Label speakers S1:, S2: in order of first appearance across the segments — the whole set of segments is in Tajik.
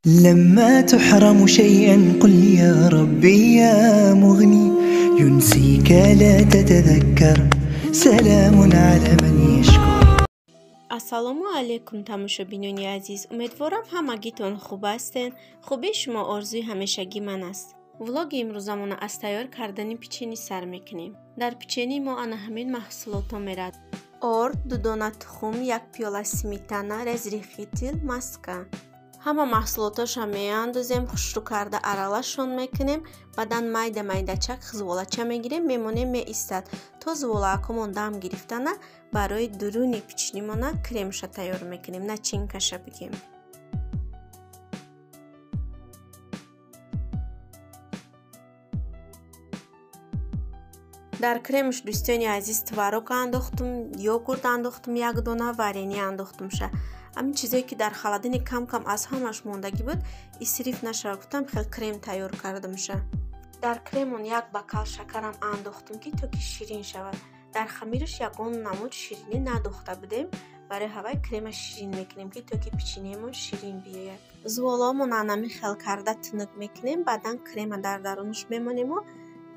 S1: لما تحرم شيئا قل يا ربي يا مغني ينسيك لا تتذكر سلام على من يشكر.
S2: Ассалому алайкум, тамошобинони азиз. Умедворам, ҳамагитон хуб ҳастен. Хубии шумо орзуи ҳамешагӣ ман аст. Влоги имрӯзамона аз тайёр кардани печени сар мекунем. Дар печени мо ана ҳамин маҳсулотҳо мерад: орд, 2 дона тухм, 1 пиёла сметана, разрыхлитель, маска. Ҳама маҳсулотҳоша меандозем, хушрӯ карда аралашон мекунем, баъдан майда майдачак зуволача мегирем, мемонем, меистад то зуволаакомон дам гирифтана. Барои дуруни печенимона кремша тайёр мекунем, начинкаша бигем. Дар кремш, дӯстони азиз, творог андохтум, йогурт андохтум, 1 дона варенье андохтумша. Ҳамин чизое ки дар холодильник кам-кам аз ҳамаш мондагӣ буд, исриф нашава гуфтам, хел крем тайёр кардамша. Дар кремон 1 бокал шакарам андохтум, ки то ки ширин шавад. Дар хамираш ягон намуд ширинӣ надохта будем, барои ҳавай крема ширин мекунем, ки то ки печеньемон ширин биёяд. Зуволаомон анами хел карда тунук мекунем, баъдан крема дар дарунаш мемонему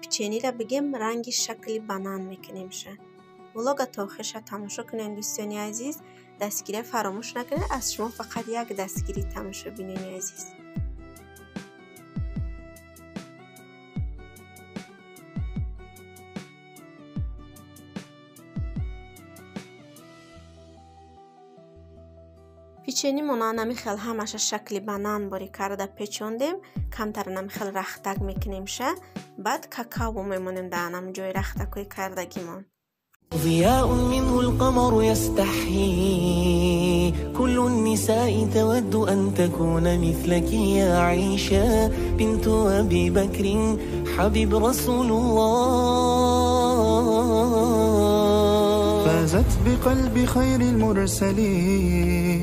S2: печеньера бигем ранги шакли банан мекунемша. Влога то охирша тамошо кунед, дӯстони азиз. Дастгирия фаромӯш накунед, аз шумо фақат як дастгирӣ, тамошобинони азиз. Печенимон анами хел ҳамаша шакли банан борӣ карда печондем, камтар анами хел рахтак мекунемша, баъд какао мемонем дар анам ҷои рахтакҳои кардагимон.
S3: ضياء منه القمر يستحيي، كل النساء تود أن تكون مثلك يا عائشة بنت أبي بكر حبيب رسول الله.
S4: فازت بقلب خير المرسلين،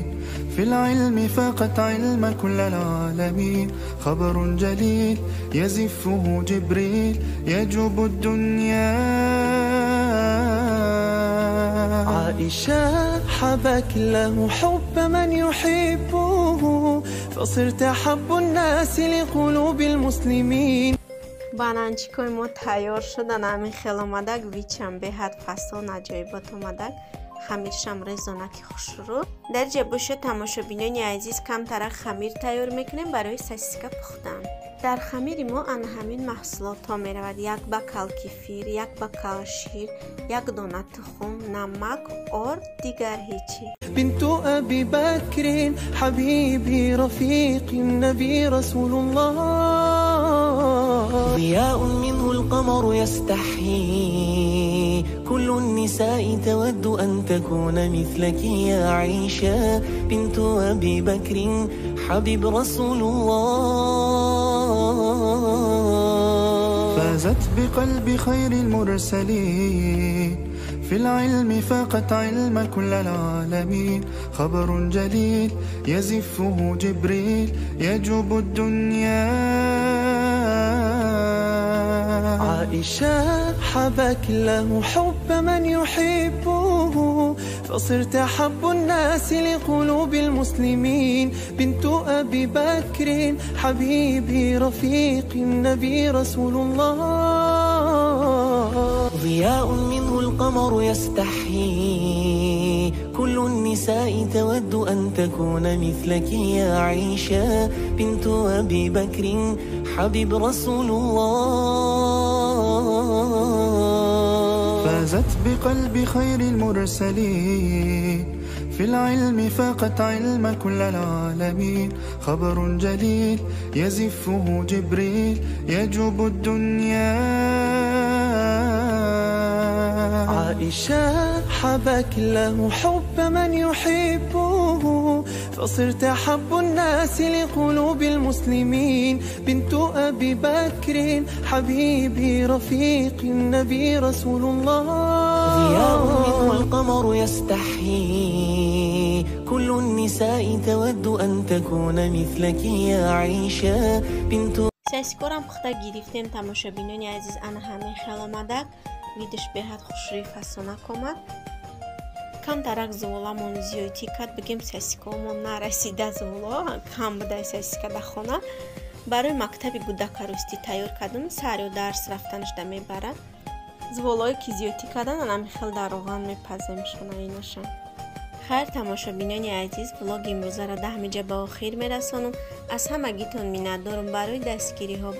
S4: في العلم فاقت علم كل العالمين، خبر جليل يزفه جبريل يجوب الدنيا.
S3: عائشة حبك له حب من يحبه، فصرت حب الناس لقلوب المسلمين.
S2: Бананчикои мо тайёр шудан, ҳамин хел омадак, вичам беҳад фасон аҷоибот омадак, хамиршам резонаки хушрӯ. Дар ҷа боша, тамошобинони азиз, камтарак хамир тайёр мекунем барои сосиска пухтан. Дар хамири мо ана ҳамин маҳсулотҳо меравад: 1 бокал кефир, 1 бокал шир, 1 дона тухм, намак, орд, дигар ҳечи.
S3: بنت أبي بكر حبيبي رفيق النبي رسول الله. ضياء منه القمر يستحيي، كل النساء تود أن تكون مثلك يا عائشة بنت أبي بكر حبيب رسول الله.
S4: فازت بقلب خير المرسلين، في العلم فاقت علم كل العالمين، خبر جليل يزفه جبريل يجوب الدنيا.
S3: عائشة حبك له حب من يحبه، فصرت حب الناس لقلوب المسلمين، بنت أبي بكر حبيبي رفيق النبي رسول الله. ضياء منه القمر يستحيي، كل النساء تود أن تكون مثلك يا عائشة بنت أبي بكر حبيب رسول الله.
S4: فازت بقلب خير المرسلين، في العلم فاقت علم كل العالمين، خبر جليل يزفه جبريل يجوب الدنيا.
S3: عائشة حبك له حب من يحبه، فصرت حب الناس لقلوب المسلمين، بنت أبي بكر حبيبي رفيق النبي رسول الله. ضياء منه القمر يستحيي، كل النساء تود أن تكون مثلك يا عائشة بنت.
S2: Сосискорам пухта гирифтем, тамошобинони азиз, ана ҳамин хел омадак. Видиш беҳад хушрӯи фасонак омад. Камтарак зуволамон зиёдтӣ кард, бигем сосискаомон нарасида, зуволо кам будай сосиска дар хона. Барои мактаби гудака рости тайёр кардам, саҳариё дарс рафтанашда мебарад. Зуволое ки зиёдтӣ кардан, анами хел дар роған мепаземшона инаша. Хайр, тамошобинони азиз, влоги имрӯзаро да ҳамиҷа ба охир мерасонам. Аз ҳамагитон миннатдорам барои дастгириҳо.